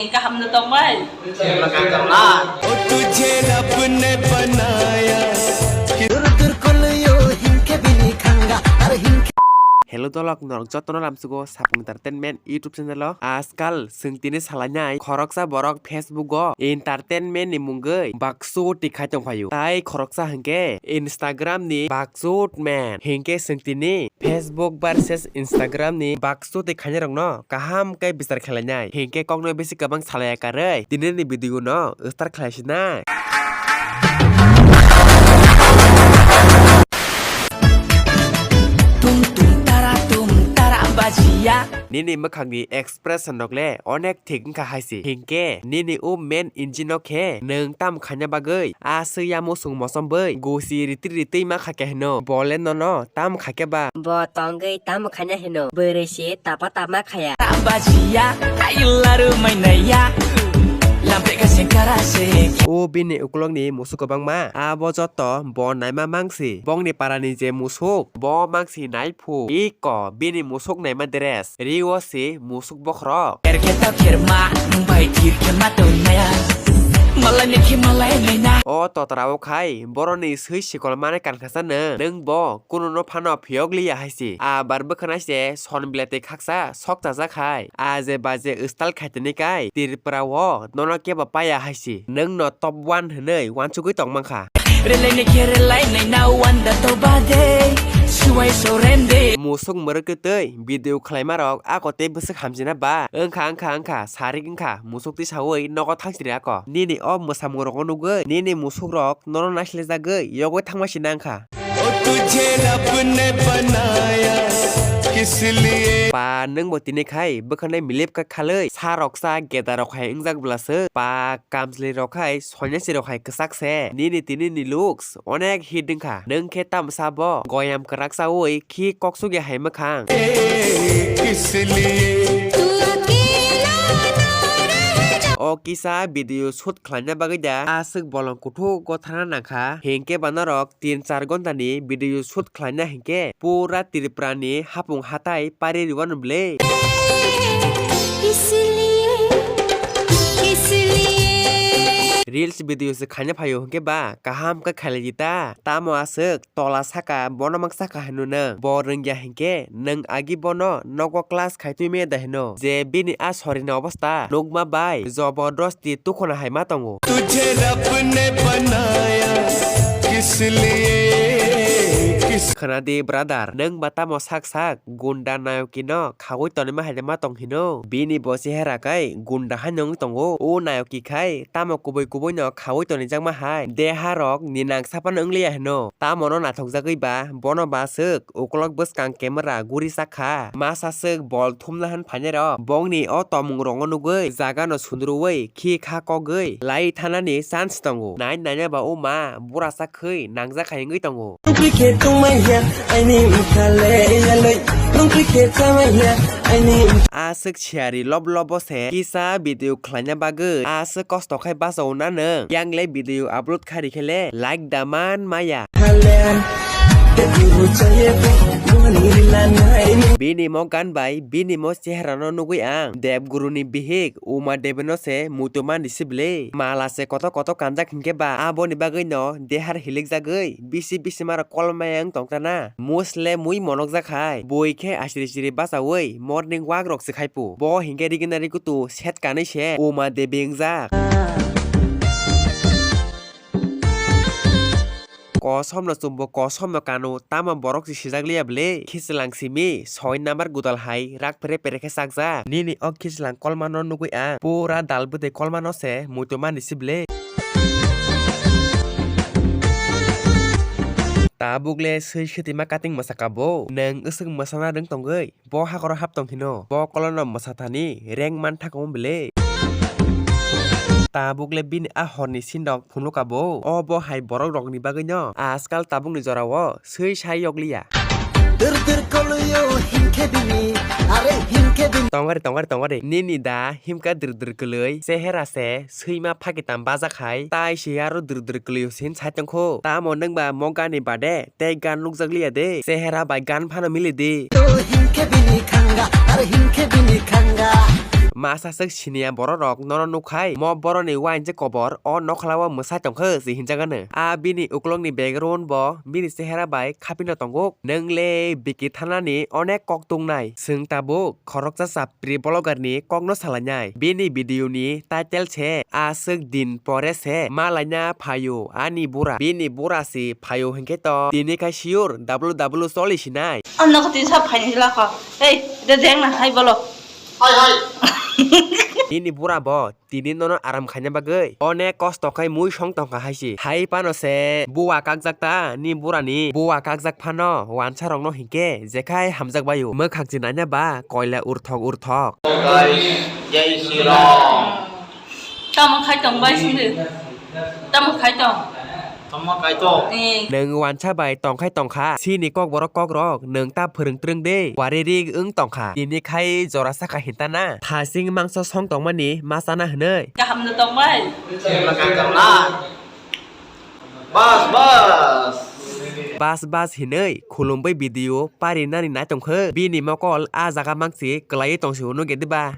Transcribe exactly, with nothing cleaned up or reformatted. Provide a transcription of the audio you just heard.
Kaham no tongbai. Tujhe Rab ne banaya. Dur dur koloyo hinke bini khanga, ar hinke. Hello dolok, norok jotono lamsugo Sapung Entertainment YouTube channel o. Ajkal chwng tini salainai khoroksa borok Facebook o entertainment ni mungwi baksu tikhai tongphaio. Tai khoroksa hinkhe Instagram ni baksu man hinkhe chwng tini Facebook versus Instagram ni baksu tei khainai rokno kaham khe bichar khlainai hinkhe kokno bisi kwbang salai karwi tini ni video no start khlai sinai. Tum tum tara tum tara bajiya. Nini mwkhangni expression rok le onek thik wngkha hai se. Hinkhe nini o main engine no khe nwng tam khaina bagwi aswk ya musung mosom bwi gusi ritwi ritwi ma kha khe hino. Bo le nono tam kha khe ba? Bo tongwi tam khaina hino. Bwrwi se tapa tama khaya. Bajiya, ayular mainaya. Lampe ka sengkara se. O bini ukulokni musuk kwbangma. Abo joto bo naima mangsi. Bongni parani je musuk, bo mangsi nai phu. Iko bini musuk naima dress. Rio se musuk bokhorok. Erketa kherma, nwng bai thir khe ma tong naya. Malai ni khe malai nai na. O totra o khai, boroni swi sikol mane kankha sa nwng. Nwng bo kununo phano phiyok liya hai se. A bar bwkhana se son bilai twi khaksa sok chajak hai. A je baje style khai tini kai, Tripura o nono kebo paya hai se. Nwng no top one hwnwi wansugwi tong mankha. Relai ni khe relai nai na wanda to bade. Suwai so rende. Musuk mwrwk twi video khlaima rok ako tei bwswk hamjina ba? Wngkha, wngkha, wngkha, sarik wngkha, musuk twi sawi nogo thangsiri ako. Nini o mwsamung rogo nugwi nini musuk rok nono naisle jagwi yogwi thangma sina wngkha. O tujhe Rab ne banaya kis liye? Pa nwng bo tini khai bwkhanai milip ka khalwi sa rok sa geda rok hai wngjak bwlaswk. Pa kamchwlwi rok hai sonyasi rok hai kwchak se. Nini tini ni looks onek hit wngkha. Nwng khe tamsa bo goyam kwrak chawi khi kok sugya hai mwkhang. Kis liye? O kisa video shoot khlaina bagwi da aswk bolong kuthuk gothana nangkha. Hinkhe ba norok tin char ghonta ni video shoot khlaina hinkhe pura Tripura ni hapung hatai pari rwano bwle. Reels video se khaina phaio hinkhe ba kaham khe khailai di ta. Tamo aswk tola saka bono mang saka hino nwng. Bo rwngya hinkhe nwng agi bono nogo class khai twi maya da hino. Je bini a sorina obostha nukma bai jobordosti tukhuna hai ma tongo. Tujhe Rab ne banaya kis liye? Kis khna di brother, nwng ba tamo sak sak gunda nayokino khagwi tonima hai ma tong hino. Bini bo chehera kai gunda hai wngwi tongo. O nayoki khai tamo kubui kubui no khagwi tonijakma hai. Deha rok ninang saphano wngliya hino. Tamo no naithokjagwi ba bono ba swk ukolok bwskang camera guri chakha. Masa swk bol thumna han phainai rok. Bongni o tomung rokno nugwi jaga no sundruwi khi kha kogwi lai thanani chance tongo. Nai naina ba o ma burasa khwi nangjak hai wngwi tongo. Nwng khe tongmaiya aini mkha le yaloi. Nwng khe tongmaiya aini. Aswk siyari lob lobo se kisa video khlaina bagwi aswk kosto khai bachao na nwng. Yang le video upload khari khe le like da man maya. Bini mo gan bai bini mo chehera no nugwi ang Dev Guru ni bihik Uma Devi no se muitu mani sibli. Mala se koto koto kanjak hinkhe ba aboni bagwi no dehar hilik jagwi bisi bisi maro kolmaya wng tongtana. Musle mui monokjak hai bui khe asiri siri bachawi morning walk rok se khai pu. Bo hinkhe rigina rikutu set kanwi se Uma Devi wngjak. Kosom no chumbo kosom no kanu tamo borok se sijak liya bwle khichwlang simi soi number gudal hai rak pere pere khe chakjak. Nini o khichwlang kolma no nugwi ang pura dal bwtwi kolma no se muitu mani sibli. Tabuk le swi swtwima kating mwsaka bo nwng wswk mwsana rwng tongwi. Bo hakoro hap tong hino, bo kolono mwsa thani reng man thakong bwle. Tabuk le bini a horni sindok phunukha bo. O bo hai borok rokni bagwino ajkal tabukni jorao swi sai yokliya. Dur dur koloyo hinkhe bini, are hinkhe bini. Tongari, tongari, tongari. Nini da himkha dur dur kwlwi, chehera se swima phakitam bajak hai, tai se aro dur dur kwlwi sin sai tongkho. Tamo nwngba mo gani bade tei gan nukjakliya de, chehera bai gan phano mili di. To hinkhe bini khanga, aro hinkhe bini khanga. Masa swk siniya borok rok nono nukhai, mo boroni uain je kobor o nokhlao mwsai tongkha se hinjagano. A bini uklokni background bo bini chehera bai khapino tongo. Nwng le biki thanani onek kok tongnai. Chwng tabuk khoroksa chapri vlogger ni kokno salainai. Bini video ni title se aswk din pore se malaina phaio ani bura. Bini bura si phaio hinkhe to tini khai sure W W choli sinai. Ang nogo tini sa phaini lakho. Ei, de deng na hai bolo. Hai, hai. Nini bura bo tini nono aram khaina bagwi onek kosto khai mui song tongkha hai si. Hai phano se buwa kakjak ta ni bura ni. Buwa kakjak phano wansa rokno hinkhe jekhai hamjak baio. Mwkhang chi naina ba koila urthok urthok. Guys, Jai Shri Ram. Tamo khai tong bai sindi. Tamo khai tong. Tamo khai tong. Ni. Nwng wansa bai tongkhai tongkha. Sini kokborok kokrok nwng ta phwrwng twrwng de. Wari ri wng tongkha. Tini khai jora saka hinta na. Thasing mangso song tongmani ma chana hwnwi. Kaham no tong bai. Sini ma kang tong na. Bas, bas. Bas, bas hinwi khulumbai video pari nani nai tongkha. Bini mokol a jaga mangsi kwlaiwi tongsi hwnwi gede ba.